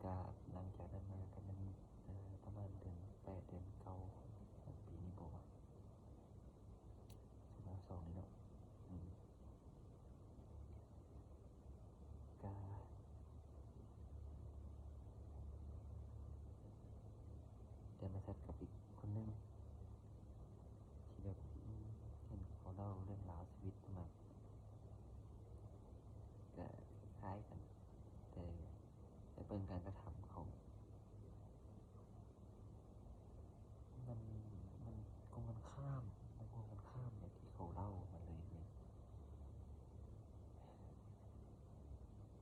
ກະຫຼັງຈາກນັ້ນມາກະແມ່ນ ເອີ ປະມານເດືອນແປດ ເດືອນເກົ້າຂອງປີນີ້ບໍວະ ສອງພັນຊາວສອງນີ້ເນາະ. ອືມ ກະໄດ້ມາແຊັດກັບອີກຄົນໜຶ່ງ ທີ່ແບບ ອືມ ເຫັນເຂົາເລົ່າເລື່ອງລາວຊີວິດປະມານ ກະຄ້າຍກັນ ແຕ່ ແຕ່ເບິ່ງການກະທຳເຂົາ ມັນ ມັນກົງກັນຂ້າມ ມັນກົງກັນຂ້າມແບບທີ່ເຂົາເລົ່າມາເລີຍ.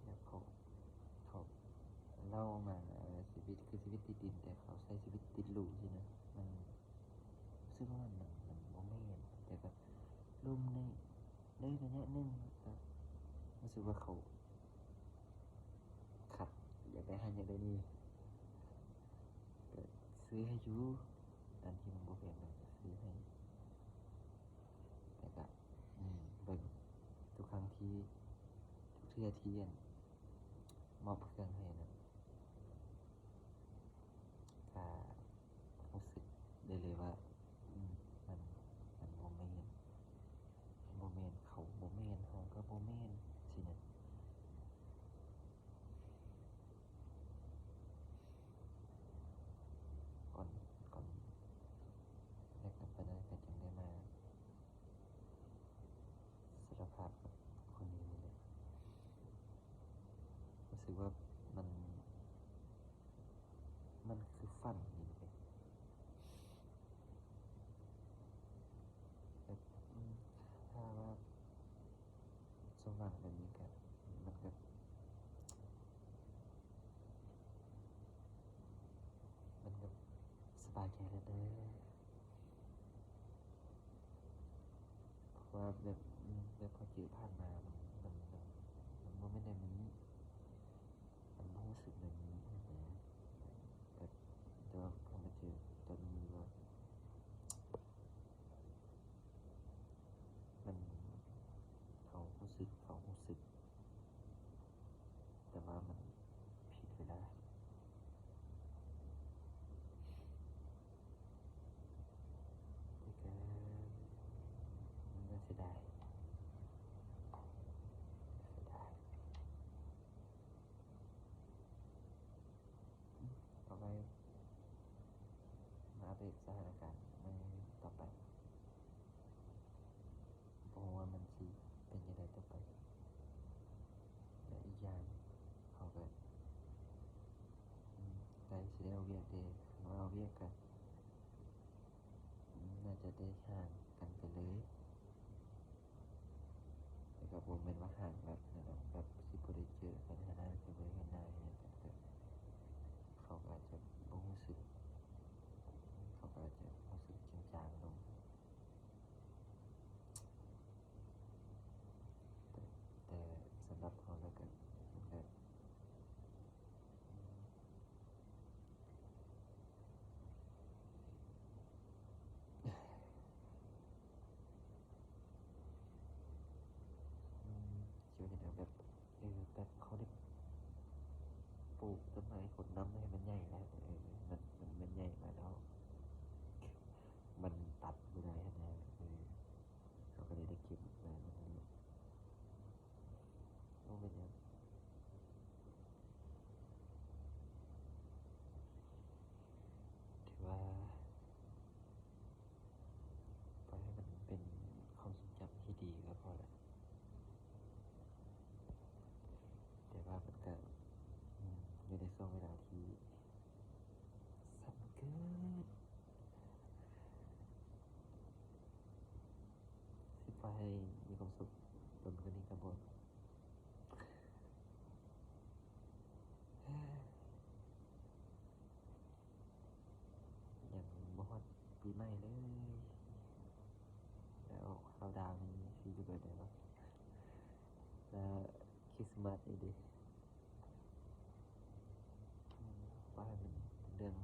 ແບບເຂົາ ເຂົາເລົ່າມາ ເອີ ຊີວິດຄືຊີວິດຕິດດິນ ແຕ່ເຂົາໃຊ້ຊີວິດຕິດຫຼູຊີ້ນະ. ມັນຮູ້ສຶກວ່າມັນ ມັນ ມັນບໍ່ແມ່ນ ແຕ່ກະລົມໃນ ໃນໄລຍະໜຶ່ງ ກະຮູ້ສຶກວ່າເຂົາຂັດ ຢາກໄດ້ຫັ້ນຢາກໄດ້ນີ້ ກະຊື້ໃຫ້ຢູ່ ອັນທີ່ມັນບໍ່ແພງກະຊື້ໃຫ້. ແຕ່ກະ ອືມ ເບິ່ງ ທຸກຄັ້ງທີ່ ທຸກເທື່ອທີ່ ອັນ ມອບເຄື່ອງໃຫ້ນັ້ນ ກະຮູ້ສຶກໄດ້ເລີຍວ່າ ອືມ ມັນ ມັນບໍ່ແມ່ນ ມັນບໍ່ແມ່ນ ເຂົາບໍ່ແມ່ນ ເຮົາກະບໍ່ແມ່ນ ຊີ້ນະ. ກ່ອນ ກ່ອນແຍກກັນໄປນັ້ນກະຈຶ່ງໄດ້ມາ ສາລະພາບກັບຄົນນີ້ນີ້ແຫຼະ ຮູ້ສຶກວ່າມັນ ມັນຄືຝັນນີ້ເດ້ ແບບ ອືມ ຖ້າວ່າສົມຫວັງແບບນີ້ກະ ມັນກະ ມັນກະສະບາຍໃຈແລ້ວເດີ. ເພາະວ່າແບບ ອືມ ແບບເຮົາເຈີຜ່ານມາ ມັນ ມັນ ມັນ ມັນບໍ່ແມ່ນແນວນີ້ ມັນບໍ່ຮູ້ສຶກແນວນີ້ຫັ້ນນະ. ແບບ ແຕ່ວ່າເຮົາມາເຈີຕອນນີ້ວ່າ ມັນ ເຮົາຮູ້ສຶກ ເຂົາຮູ້ສຶກ ແຕ່ວ່າມັນຜິດເວລາ. ແຕ່ກະ ມັນໜ້າເສຍດາຍ ເສຍດາຍ. ເອົາໄວ້ມາອັບເດດສະຖານະການໃນຕໍ່ໄປ. ບໍ່ຮູ້ວ່າມັນຊິເປັນຈັ່ງໃດຕໍ່ໄປ ແລະ ອີກຢ່າງເຮົາກະ ອືມ ໃກ້ຊິໄດ້ເອົາວຽກເດ ຄັນວ່າເອົາວຽກກະ ອືມ ໜ້າຈະໄດ້ຫ່າງກັນໄປເລີຍ ແຕ່ກະບໍ່ແມ່ນວ່າຫ່າງແບບນັ້ນດອກ ແບບຊິບໍ່ໄດ້ເຈີກັນ ເຫັນໜ້າ ຊິບໍ່ໄດ້ເຫັນໜ້າ ເຫັນຫຍັງກັນ ກະເຂົາກະອາດຈະບໍ່ຮູ້ສຶກ ເຂົາກະອາດຈະຮູ້ສຶກຈາງໆລົງ. ແຕ່ ແຕ່ສຳລັບເຮົາແລ້ວກະ ມັນກະ ອືມ ຊິວ່າຈັ່ງໃດ ແບບ ເອີ ແບບເຂົາໄດ້ປູກຕົ້ນໄມ້ຫົດນ້ຳໃຫ້ມັນໃຫຍ່ແລ້ວ ເອີ ມັນ ມັນ ມັນໃຫຍ່ມາແລ້ວ ມັນຕັດບໍ່ໄດ້ຫັ້ນນະ ເອີ ເຂົາກະເລີຍໄດ້ເກັບມາ ມັນ ບໍ່ເປັນຫຍັງ ຖືວ່າ ປ່ອຍໃຫ້ມັນເປັນຄວາມຊົງຈຳທີ່ດີກະພໍແລ້ວ ແຕ່ວ່າມັນກະ ອືມ ຢູ່ໃນຊ່ວງເວລາທີ່ສັ້ນເກີນ ຊິປ່ອຍໃຫ້ມີຄວາມສຸກດົນກວ່ານີ້ກະບໍ່ ຍັງບໍ່ຮອດປີໃໝ່ເລີຍ ແລ້ວເຄົາດາວນີ້ຊິຢູ່ແບບໃດວະ ແລ້ວຄຣິສມາດນີ້ເດ ອືມ ວ່າໃຫ້ມັນເປັນເລື່ອງ